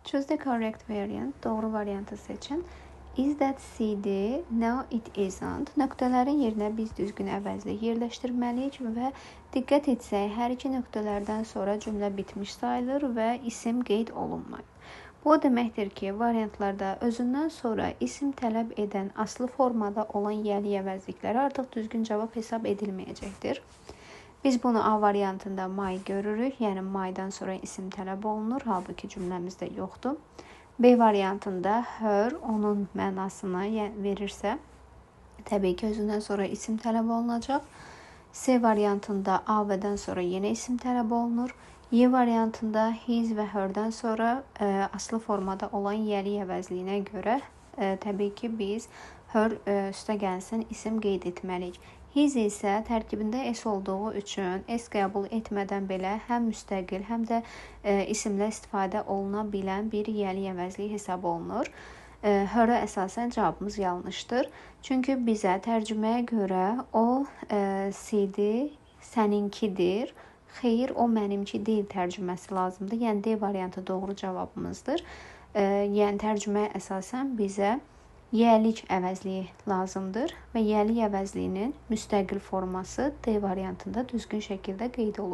Choose the correct variant. Doğru variantı seçin. Is that CD? No, it isn't. Nöqtələrin yerinə biz düzgün əvəzlik yerləşdirməliyik və diqqət etsək, hər iki nöqtələrdən sonra cümlə bitmiş sayılır və isim qeyd olunmayıb. Bu o deməkdir ki, variantlarda özündən sonra isim tələb edən asılı formada olan yəli əvəzlikləri artıq düzgün cavab hesab edilməyəcəkdir. Biz bunu A variantında my görürük, yəni my-dan sonra isim tələb olunur, halbuki cümləmizdə yoxdur. B variantında her onun mənasını verirsə, təbii ki, özündən sonra isim tələb olunacaq. C variantında A və-dən sonra yenə isim tələb olunur. Y variantında his və her-dən sonra asılı formada olan yəli əvəzliyinə görə təbii ki, biz her üstə gəlsin isim qeyd etməliyik. His isə tərkibində s olduğu üçün s qəbul etmədən belə həm müstəqil, həm də isimlə istifadə oluna bilən bir yəli əvəzlik hesab olunur. Her-ə əsasən cavabımız yanlışdır. Çünki bizə tərcüməyə görə o CD səninkidir, xeyr, o mənimki deyil tərcüməsi lazımdır. Yəni D variantı doğru cavabımızdır. Yəni tərcüməyə əsasən bizə yəlik əvəzliyi lazımdır və yəlik əvəzliyinin müstəqil forması D variantında düzgün şəkildə qeyd olunur.